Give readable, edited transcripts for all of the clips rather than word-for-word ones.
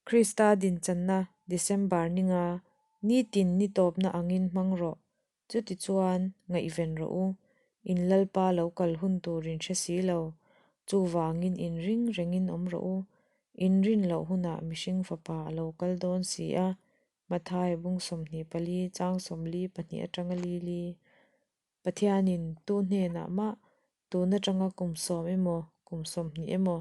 Krista dinchanna December ni nga, nitin ni tawpna angin hmang rawh. Chutichuan, ngaihven rawh u. In Lalpa lo kal hun tur in hre si lo. Chuvangin inring rengin awm rawh u. Inrin loh hunah mihring fapa a lo kal dawn si a. Matthai bung 24 chang 42 atanga li li. Pathianin tu hnenah mah tun atanga kum sawm emaw, kum 20 emaw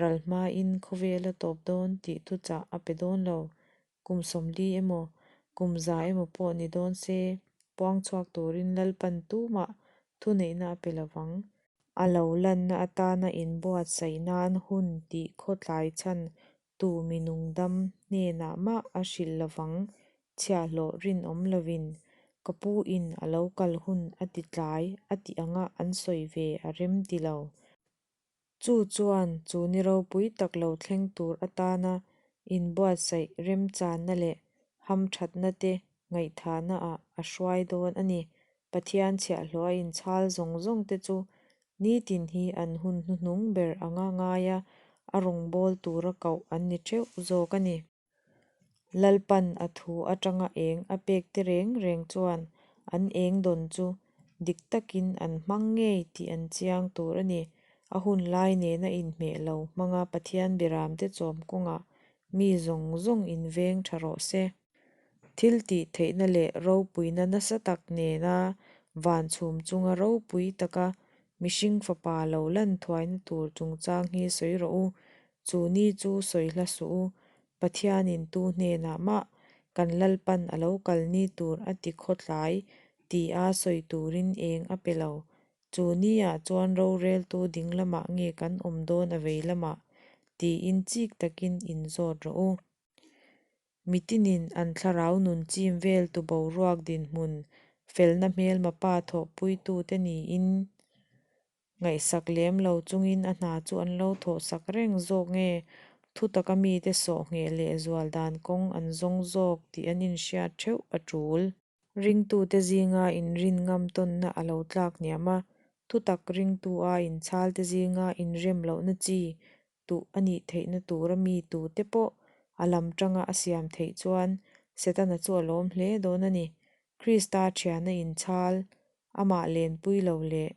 ral hmain khawvel a tawp dawn tih thuchah a pe dawn lo. Kum 40 emaw, kum 100 emaw pawh ni dawn se, puang chhuak turin Lalpan tumah thuneihna a pe lovang. A lo lanna atana inbuatsaih nan hun tih khawtlai chhan tu mi nungdam hnenah mah a hrilh lovang chhiahhlawh rinawm lovin ka pu in a lo kal hun a ti tlai a tih anga an sawi ve a rem ti lo. Chu chuan chu ni ropui tak lo thleng tur atana inbuatsaih remchanna leh hamthatna te ngaihthahna ah a hruai dawn a ni. Pathian chhiahhlawh a inchhal zawng zawng te chu nitin hi an hun hnuhnung ber anga ngaia a rawngbâwl tura koh an ni theuh zawk a ni. Lalpan a thu atanga eng a pek te reng reng chuan an eng dawn chu dik takin an hmang ngei tih an chiang tur a ni. A hun lai nena inhmeh lo hmanga Pathian biramte chawm kawngah mi zawng zawng inveng tha rawh se. Thil tih theihna leh ropuina nasa tak nena van chhum chunga ropui taka mihring fapa lo lan thuaina tur chungchang hi sawi rawh u. Chu ni chu sawi hla suh u. Pathianin tu hnenah mah kan Lalpan a lo kal ni tur a ti khawtlai tia sawi turin eng a pe lo. Chu niah chuan roreltu ding lamah nge kan awm dawn a vei lamah? tiin chik takin inzawt rawh u. Mitinin an thlarau nun chim veltu boruak dinhmun felna hmelma pa thawhpuitute niin ngaihsak lem lo chungin a hna chu an lo thawhsak reng zawk nge thutaka mite sawh ngheh leh zual dan kawng an zawng zawk tih an inhriat theuh a tul. Ringtute zinga inrin ngam tawnna a lo tlak hniam a, thutak ringtu a inchhalte zinga inrem lohna chi tuh a nih theihna tura mi tute pawh a lam tanga a siam theih chuan Setana chu a lawm hle dawn a ni. Krista thiana inchhal, amah lenpui lo leh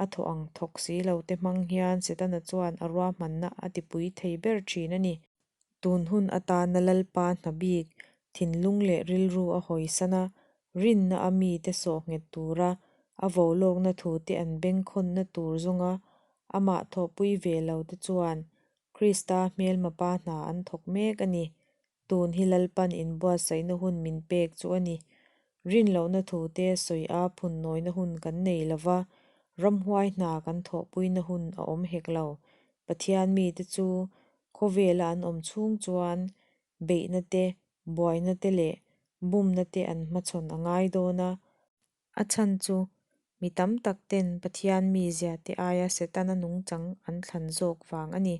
a thawh ang thawk si lo te hmang hian Setana chuan a ruahmanna a tipui thei ber thin a ni. Tun hun atana Lalpa hna bik, thinlung leh rilru a hawisan a, rinna a mite sawh nghet tura a volawkna thute an bengkhawnna tur zawnga amah thawhpui ve lo te chuan Krista hmelma pa hna an thawk mek a ni. Tun hi Lalpan inbuatsaihna hun min pek chu a ni. Rinlohna thute sawi a phunnawina hun kan nei lova, ramhuai hna kan thawhpuina hun a awm hek lo. Pathian mite chu khawvela an awm chhung chuan beihna te, buaina te leh bumna te an hmachhawn a ngai dawn a. A chhan chu mi tam tak ten Pathian mizia te aia Setana nungchang an thlan zawk vang a ni.